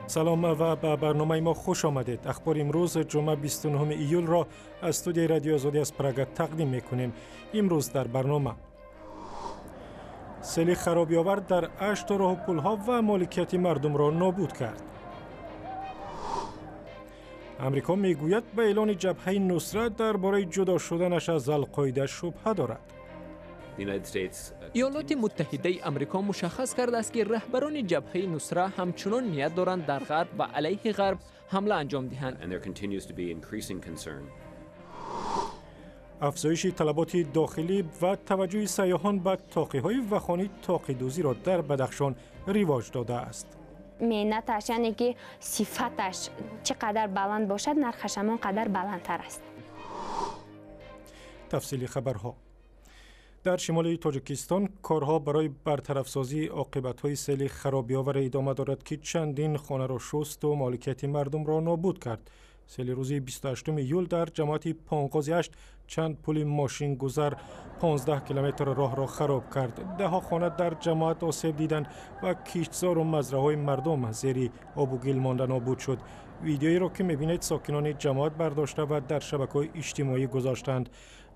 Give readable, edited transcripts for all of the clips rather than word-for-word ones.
Салом ва ба барномаи мо хуш омадед. Ахбори имрӯз, ҷумъа, 29 июлро аз студияи Радиои Озодӣ аз Прага тақдим мекунем. Имрӯз дар барнома: сели харобиовар дар Ашт роҳу пулҳо ва моликияти мардумро нобуд кард. Амрико мегӯяд, ба эълони Ҷабҳаи Нусра дар бораи ҷудо шуданаш аз Алқоида шубҳа дорад. Иёлоти Муттаҳидаи Амрико мушаххас кардааст, ки раҳбарони Ҷабҳаи Нусра ҳамчунон ният доранд дар Ғарб ва алайҳи Ғарб ҳамла анҷом диҳанд. Афзоиши талаботи дохилӣ ва таваҷҷӯҳи сайёҳон ба тоқиҳои вахонӣ тоқидӯзиро дар Бадахшон ривоҷ додааст. Меҳнаташ, яъне ки сифаташ чӣ қадар баланд бошад, нархаш ҳамон қадар баландтар аст. Тафсили хабарҳо. Дар шимоли Тоҷикистон корҳо барои бартарафсозии оқибатҳои сели харобиовар идома дорад, ки чандин хонаро шусту моликияти мардумро нобуд кард. Сели рӯзи 28 июл дар ҷамоати Понғози Ашт чанд пули мошингузар, 15 километр роҳро хароб кард. Даҳҳо хона дар ҷамоат осеб диданд ва киштзору мазраҳои мардум зери обу гил монда нобуд шуд. Видеоеро, ки мебинед, сокинони ҷамоат бардошта ва дар шабакаҳои иҷтимоӣ гузоштанд.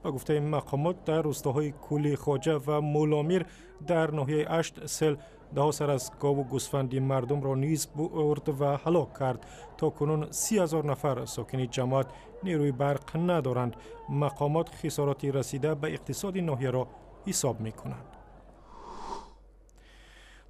Ба гуфтаи мақомот, дар рӯстоҳои Кӯли Хоҷа ва Муломир дар ноҳияи Ашт сел даҳо сар аз гову гӯсфанди мардумро низ бурд ва ҳалок кард. То кунун 30 000 нафар сокини ҷамоат нерӯи барқ надоранд. Мақомот хисороти расида ба иқтисоди ноҳияро ҳисоб мекунанд.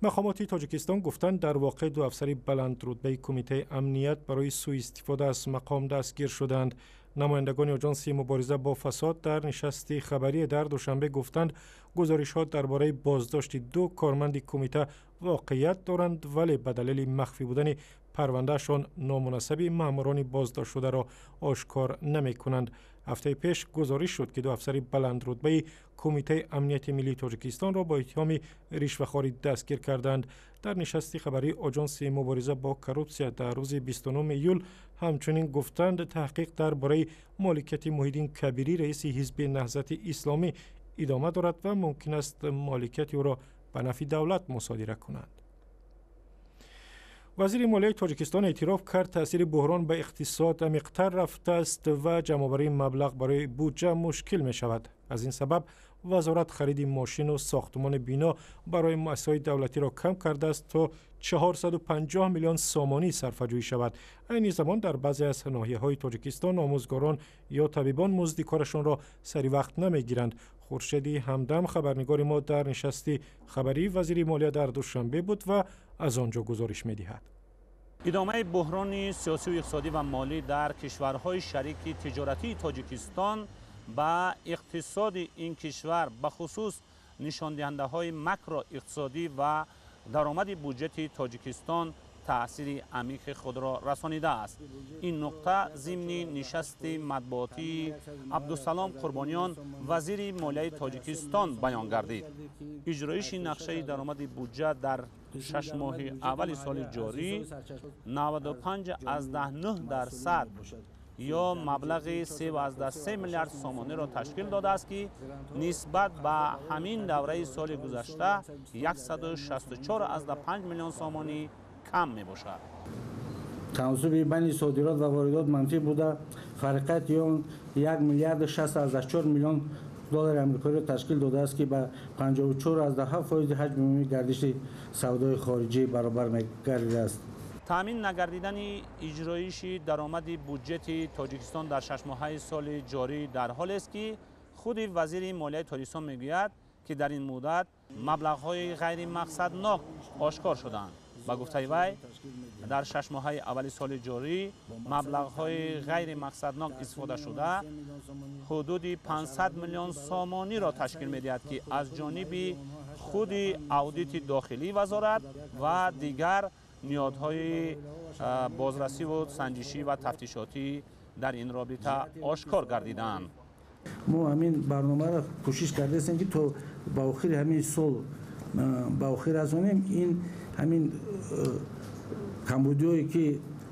Мақомоти Тоҷикистон гуфтанд, дар воқеъ ду афсари баландрутбаи Кумитаи амният барои сӯистифода аз мақом дастгир шуданд. Намояндагони Оҷонси мубориза бо фасод дар нишасти хабарие дар Душанбе гуфтанд, гузоришҳо дар бораи боздошти ду корманди кумита воқеият доранд, вале ба далели махфӣ будани парвандаашон номунасаби маъмурони боздоштшударо ошкор намекунанд. Ҳафтаи пеш гузориш шуд, ки ду афсари баландрутбаи Кумитаи амнияти миллии Тоҷикистонро бо иттиҳоми ришвахорӣ дастгир карданд. Дар нишасти хабарии Оҷонси мубориза бо коррупсия дар рӯзи 29 июл ҳамчунин гуфтанд, таҳқиқ дар бораи моликияти Муҳиддин Кабирӣ, раиси Ҳизби Наҳзати Исломӣ, идома дорад ва мумкин аст моликияти ӯро ба нафъи давлат мусодира кунанд. Вазири молияи Тоҷикистон эътироф кард, таъсири буҳрон ба иқтисод амиқтар рафтааст ва ҷамъоварии маблағ барои буҷа мушкил мешавад. Аз ин сабаб вазорат хариди мошину сохтумони бино барои муассисаҳои давлатиро кам кардааст, то 450 миллион сомонӣ сарфаҷӯӣ шавад. Айни замон дар баъзе аз ноҳияҳои Тоҷикистон омӯзгорон ё табибон музди корашонро сари вақт намегиранд. Хуршеди Ҳамдам, хабарнигори мо, дар нишасти хабарии вазири молия дар Душанбе буд ва аз он ҷо гузориш медиҳад. Идомаи буҳрони сиёсию иқтисодӣ ва молӣ дар кишварҳои шарики тиҷоратии Тоҷикистон ба иқтисоди ин кишвар, бахусус нишондиҳандаҳои макроиқтисодӣ ва даромади буҷети Тоҷикистон таъсири амиқи худро расонидааст. Ин нуқта зимни нишасти матбуотии Абдусалом Қурбониён, вазири молияи Тоҷикистон, баён гардид. Иҷроиши нақшаи даромади буҷа дар 6 моҳи аввали соли ҷорӣ 95,9% ё маблағи 3,3 миллиард сомониро ташкил додааст, ки нисбат ба ҳамин давраи соли гузашта 164,5 миллион сомонӣ кам мебошад. Таносуби байни содирот ва воридот манфӣ буда, фарқияти он 1 миллиарду 60,4 миллион доллари амрикоиро ташкил додааст, ки ба 54,7% ҳаҷми умумии гардиши савдои хориҷӣ баробар мегардидааст. Таъмин нагардидани иҷроиши даромади буҷети Тоҷикистон дар 6 моҳаи соли ҷорӣ дар ҳолест, ки худи вазири молияи Тоҷикистон мегӯяд, ки дар ин муддат маблағҳои ғайримақсаднок ошкор шуданд. Ба гуфтаи вай, дар 6 моҳаи аввали соли ҷорӣ маблағҳои ғайримақсаднок истифодашуда ҳудуди 500 миллион сомониро ташкил медиҳад, ки аз ҷониби худи аудити дохилии вазорат ва дигар ниҳодҳои бозрасиву санҷишӣ ва тафтишотӣ дар ин робита ошкор гардиданд. Мо ҳамин барномаро кӯшиш кардаистем, ки то ба охири ҳамин сол ба охир расонем. Ин ҳамин камбудиҳое, ки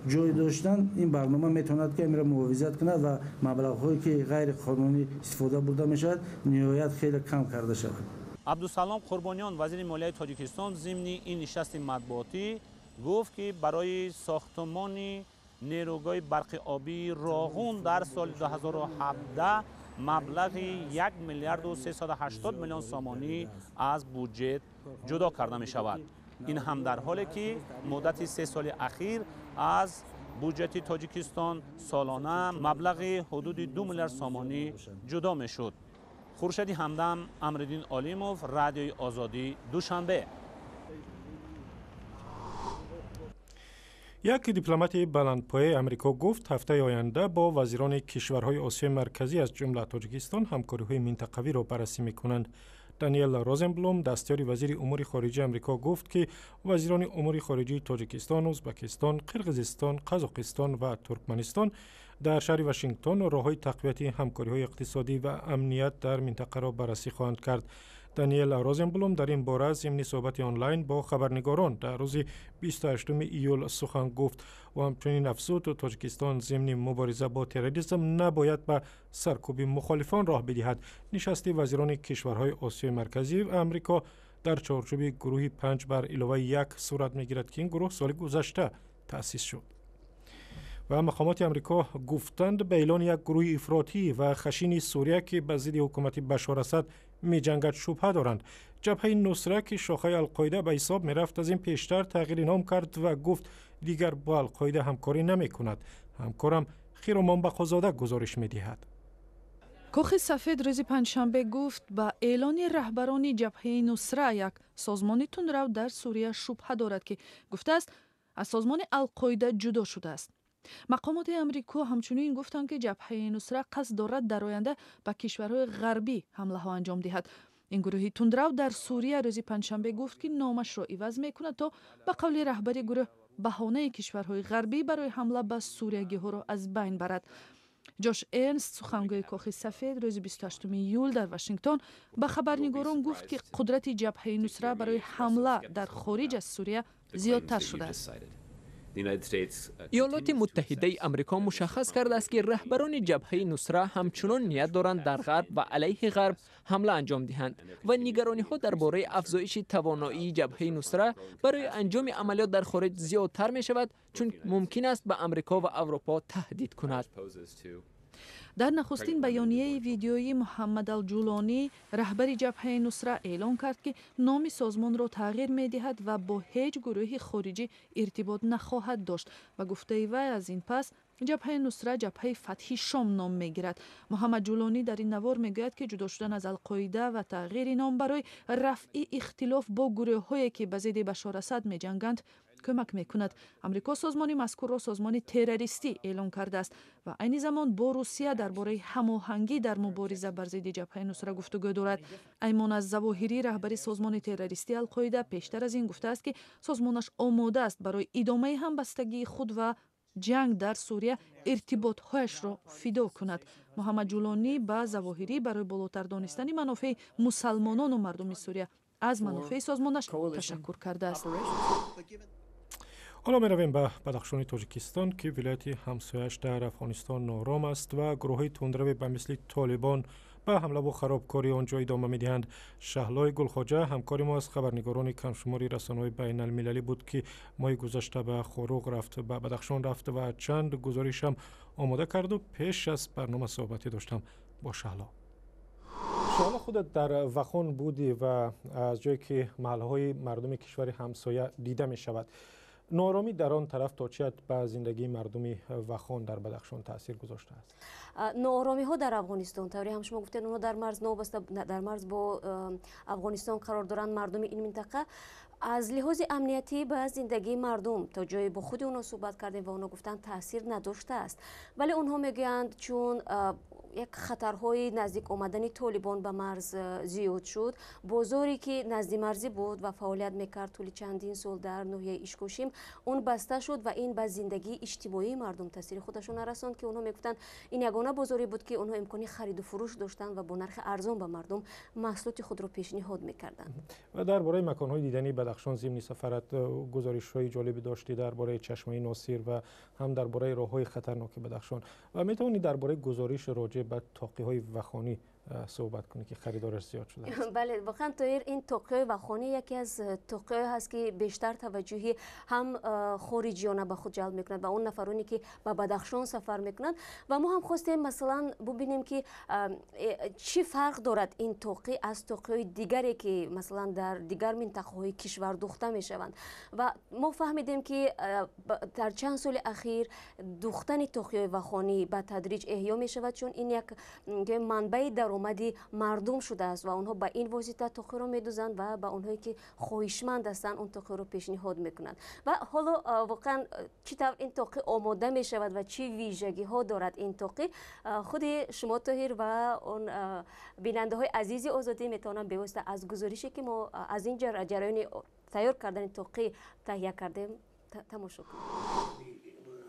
ҷой доштанд, ин барнома метавонад, ки амира муҳофизат кунад ва маблағҳое, ки ғайриқонунӣ истифода бурда мешавад, ниҳоят хеле кам карда шавад. Абдусалом Қурбониён, вазири молияи Тоҷикистон, зимни ин нишасти матбуотӣ گفت که برای ساختمان نیروگاه برق آبی راغون در سال 2017 مبلغ 1,380,000,000 سامانی از بودجه جدا کرده می شود. این هم در حالی که مدت 3 سال اخیر از بودجه تاجیکستان سالانه مبلغ حدود 2 میلیارد سامانی جدا می شد. خورشید همدم، امردین علیموف، رادیوی آزادی، دوشنبه. یک دیپلمات بلندپایه امریکا گفت هفته آینده با وزیران کشورهای آسیای مرکزی از جمله تاجیکستان همکاری‌های منطقوی را بررسی می‌کنند. دانیل روزنبلوم، دستیار وزیر امور خارجه امریکا، گفت که وزیران امور خارجه تاجیکستان، ازبکستان، قرقیزستان، قزاقستان و ترکمنستان در شهر واشنگتن راه‌های تقویت همکاری‌های اقتصادی و امنیت در منطقه را بررسی خواهند کرد. دانیل روزنبلوم در این باره ضمن صحبت آنلاین با خبرنگاران در روز 28 ایول سخن گفت و همچنین افزود تاجیکستان ضمن مبارزه با تروریسم نباید به سرکوب مخالفان راه بدهد. نشست وزیران کشورهای آسیای مرکزی و امریکا در چارچوب گروه 5+1 صورت می‌گیرد که این گروه سال گذشته تأسیس شد. و مقامات امریکا گفتند به اعلان یک گروه افراطی و خشین سوریه که به ضد حکومت بشار اسد می‌جنگد شبهه دارند. جبهه نصره که شاخه القاعده به حساب می‌رفت از این پیشتر تغییر نام کرد و گفت دیگر با القاعده همکاری نمی‌کند. همکارم خیرمان بقازاده گزارش می‌دهد. کاخ سفید روز پنجشنبه گفت به اعلان رهبران جبهه نصره یک سازمان تندرو در سوریه شبهه دارد که گفته است از سازمان القاعده جدا شده است. مقامات امریکا همچنین گفتند که جبهه نصره قصد دارد در آینده به کشورهای غربی حمله ها انجام دهد. این گروه تندرو در سوریه روز پنجشنبه گفت که نامش را عوض میکند تا به قول رهبر گروه بهانه کشورهای غربی برای حمله به سوریگی ها را از بین برد. جاش ارنست، سخنگوی کاخ سفید، روز 28 ایول در واشنگتن به خبرنگاران گفت که قدرت جبهه نصره برای حمله در خارج از سوریه زیادتر شده است. ایالات متحده امریکا مشخص کرده است که رهبران جبهه نصره همچنان نیت دارند در غرب و علیه غرب حمله انجام دهند و نگرانی ها درباره افزایش توانایی جبهه نصره برای انجام عملیات در خارج زیادتر می شود، چون ممکن است به امریکا و اروپا تهدید کند. در نخستین بیانیه ویدیویی محمد الجولانی، رهبر جبهه نصره، اعلان کرد که نام سازمان را تغییر می‌دهد و با هیچ گروه خارجی ارتباط نخواهد داشت. و گفته وی از این پس جبهه نصره جبهه فتح شام نام می‌گیرد. محمد جولانی در این نوار می‌گوید که جدا شدن از القاعده و تغییر نام برای رفع اختلاف با گروه‌هایی که به ضد بشار اسد می‌جنگند کمک میکند. امریکا سازمان مذکور را سازمان تروریستی اعلام کرده است و عین زمان با روسیه درباره هماهنگی در مبارزه بر ضد جبهه نصره گفتگو دارد. ایمان الظواهری، رهبر سازمان تروریستی القاعده، پیشتر از این گفته است که سازمانش آماده است برای ادامه همبستگی خود و جنگ در سوریه ارتباطهایش را فدا کند. محمد جولانی به ظواهری برای بالاتر دانستن منافع مسلمانان و مردم سوریه از منافع سازمانش تشکر کرده است. حالا می‌رویم به بدخشان تاجیکستان که ولایت همسایه‌اش در افغانستان نارام است و گروه‌های تندرو به مثل طالبان به حمله و خرابکاری آنجا ادامه می‌دهند. شهلای گلخواجه همکار ما از خبرنگاران کمشماری رسانه‌های بین‌المللی بود که ماه گذشته به خروق رفت، به بدخشان رفت و چند گزارش هم آماده کرد و پیش از برنامه صحبتی داشتم با شهلا. شهلا، خودت در وخان بودی و از جایی که محله‌های مردم کشور همسایه دیده می‌شود، نارامی در آن طرف تا چه حد به زندگی مردم وخان در بدخشان تاثیر گذاشته است؟ نارامی ها در افغانستان، طوری هم شما گفتید، اونها در مرز نوبسته در مرز با افغانستان قرار دارند. مردم این منطقه از لحاظ امنیتی به زندگی مردم تا جایی با خود اونها صحبت کردیم و اونها گفتن تاثیر نداشته است، ولی اونها میگویند چون یک خطرهای نزدیک آمدن طالبان به مرز زیاد شد، بازاری که نزدیک مرزی بود و فعالیت میکرد طول چندین سال در ناحیه ایشکوشیم، اون بسته شد و این به زندگی اجتماعی مردم تاثیر خودشون رساند که اونها میگفتن این یگانه بازاری بود که اونها امکان خرید و فروش داشتن و با نرخ ارزان به مردم محصولات خود را پیشنهاد میکردند. و درباره مکان‌های دیدنی بدخشان ضمن سفرت گزارش‌های جالبی داشتی درباره چشمه ناصر و هم درباره راه‌های خطرناک بدخشان و میتونی درباره گزارش راجع به تاقی‌های وخانی суҳбат кунӣ, ки харидораш зиёд шудааст. Бале, воқеан, Тоҳир, ин тоқиҳои вахонӣ яке аз тоқиҳое ҳаст, ки бештар таваҷҷӯҳи ҳам хориҷиёна ба худ ҷалб мекунад ва он нафароне, ки ба Бадахшон сафар мекунанд. Ва мо ҳам хостем, масалан, бубинем, ки чӣ фарқ дорад ин тоқӣ аз тоқиҳои дигаре, ки масалан дар дигар минтақаҳои кишвар духта мешаванд. Ва мо фаҳмидем, ки дар чанд соли ахир духтани тоқиҳои вахонӣ ба тадриҷ эҳё мешавад, чун ин як манбаи даромади мардум шудааст ва онҳо ба ин восита тоқиро медузанд ва ба онҳое, ки хоҳишманд ҳастанд, он тоқиро пешниҳод мекунанд. Ва ҳоло воқеан чӣ тавр ин тоқӣ омода мешавад ва чӣ вижагиҳо дорад ин тоқӣ, худи шумо, Тоҳир, ва он бинандаҳои азизи Озодӣ метавонанд бевосита аз гузорише, ки мо аз ин ҷараёни тайёр кардани тоқӣ таҳия кардем, тамошо кунем.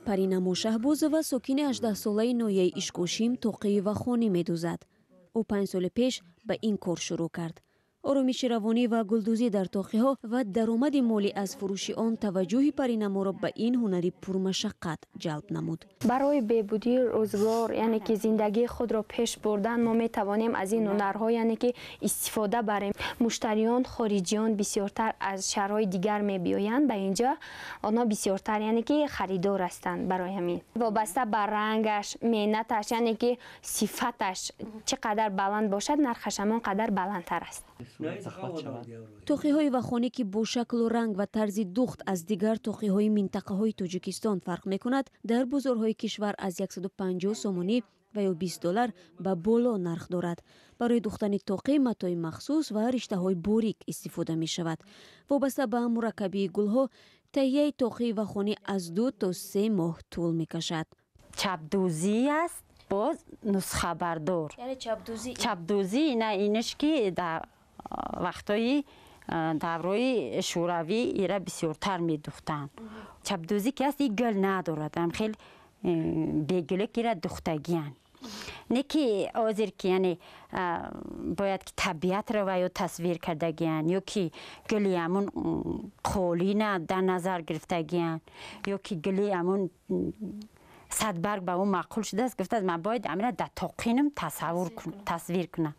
Паринамо Шаҳбозова, сокини 18-солаи ноҳияи Ишкошим, тоқии вахонӣ медузад. Ӯ 5 соли пеш ба ин кор шурӯъ кард. Оромиши равонӣ ва гулдӯзӣ дар тоқиҳо ва даромади молӣ аз фурӯши он таваҷҷӯҳи Паринаморо ба ин ҳунари пурмашаққат ҷалб намуд. Барои беҳбудии рӯзгор, яъне ки зиндагии худро пеш бурдан, мо метавонем аз ин ҳунарҳо, яъне ки, истифода барем. Муштариён, хориҷиён бисёртар аз шаҳрҳои дигар мебиёянд ба инҷо. Онҳо бисёртар, яъне ки, харидор ҳастанд. Барои ҳамин вобаста ба рангаш, меҳнаташ, яъне ки сифаташ чӣ қадар баланд бошад, нархаш ҳамон қадар баландтар аст. Тоқиҳои вахонӣ, ки бо шаклу ранг ва тарзи духт аз дигар тоқиҳои минтақаҳои Тоҷикистон фарқ мекунад, дар бозорҳои кишвар аз 150 сомонӣ ва ё 20 доллар ба боло нарх дорад. Барои духтани тоқӣ матои махсус ва риштаҳои борик истифода мешавад. Вобаста ба мураккабии гулҳо, таҳияи тоқии вахонӣ аз 2 то 3 моҳ тӯл мекашад. Чапдӯзӣ аст, боз нусхабардор. Чапдӯзӣ ина инаш, ки дар вақтҳои даврои шӯравӣ ира бисёртар медухтанд. Чапдӯзӣ ки аст, и гул надорад, хел бегулак ира духтагиянд. Не ки ҳозир ки, яъне, бояд ки табиатро ва ё тасвир кардагиянд, ё ки гули ҳамун қолина дар назар гирифтагиянд, ё ки гули ҳамун садбарг ба ӯ маъқул шудааст, гуфтааст, ман бояд амира дар тоқинам тасаввур тасвир кунам.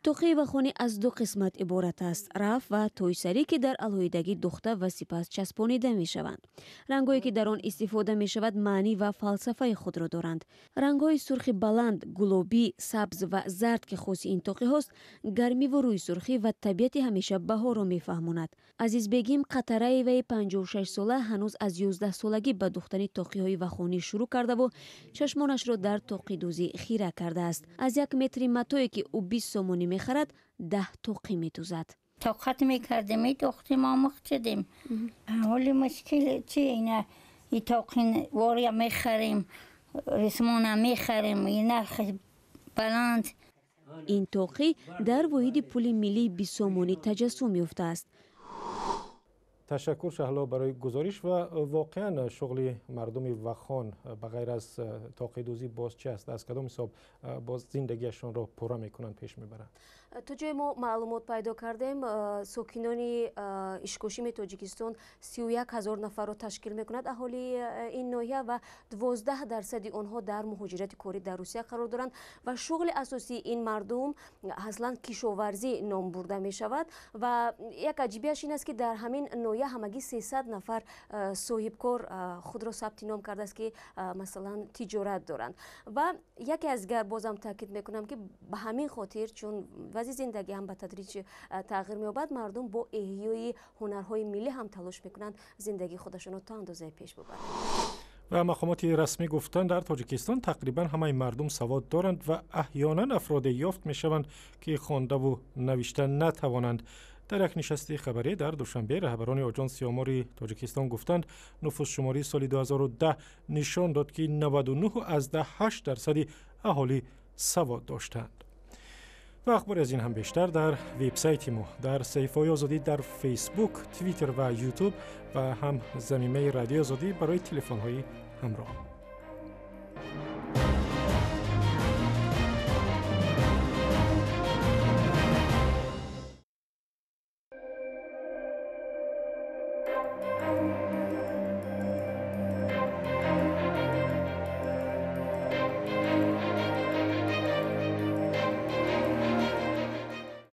Тоқии вахонӣ аз ду қисмат иборат аст: раф ва тойсарӣ, ки дар алоҳидагӣ духта ва сипас часпонида мешаванд. Рангҳое, ки дар он истифода мешавад, маънӣ ва фалсафаи худро доранд. Рангҳои сурхи баланд, гулобӣ, сабз ва зард, ки хоси ин тоқиҳост, гармиву рӯйсурхӣ ва табиати ҳамеша баҳорро мефаҳмонад. Азизбегим Қатараеваи 56-сола ҳанӯз аз 11-солагӣ ба духтани тоқиҳои вахонӣ шурӯъ кардаву чашмонашро дар тоқидӯзӣ хира кардааст. Аз 1 метри матое, ки ӯ 20 сомонӣ мехарад, 10 тоқӣ медузад. Тоқат мекардем, медухтем, омӯхтидем. Ҳоли мушкил чи? Ина и тоқин вория мехарем, рисмона мехарем, и нарх баланд. Ин тоқӣ дар воҳиди пули миллии 20 сомонӣ таҷассум ёфтааст. Ташаккур, Шаҳло, барои гузориш. Ва воқеан, шуғли мардуми Вахон ба ғайр аз тоқидӯзӣ боз чи аст? Аз кадом ҳисоб боз зиндагиашонро пурра мекунанд, пеш мебаранд? То ҷое мо маълумот пайдо кардем, сокинони Ишкошими Тоҷикистон 31 000 нафарро ташкил мекунад аҳолии ин ноҳия ва 12 дарсади онҳо дар муҳоҷирати корӣ дар Русия қарор доранд. Ва шуғли асосии ин мардум аслан кишоварзӣ ном бурда мешавад. Ва як аҷибияш ин аст, ки дар ҳамин ноҳия ҳамагӣ 300 нафар соҳибкор худро сабти ном кардааст, ки масалан тиҷорат доранд. Ва яке аз дигар, бозам таъкид мекунам, ки ба ҳамин хотир, чун вазъи зиндагӣ ҳам ба тадриҷ тағйир меёбад, мардум бо эҳёи ҳунарҳои миллӣ ҳам талош мекунанд зиндагии худашонро то андозае пеш бубаранд. Ва мақомоти расмӣ гуфтанд, дар Тоҷикистон тақрибан ҳамаи мардум савод доранд ва аҳёнан афроде ёфт мешаванд, ки хондаву навишта натавонанд. Дар як нишасти хабарӣ дар Душанбе раҳбарони Оҷонси омори Тоҷикистон гуфтанд, нуфузшумории соли 2010 нишон дод, ки 99,8 дарсади аҳолӣ савод доштанд. Ва ахбори аз ин ҳам бештар дар вебсайти мо, дар саҳифаҳои Озодӣ дар Фейсбук, Твиттер ва Ютуб ва ҳам замимаи Радиои Озодӣ барои телефонҳои ҳамроҳ.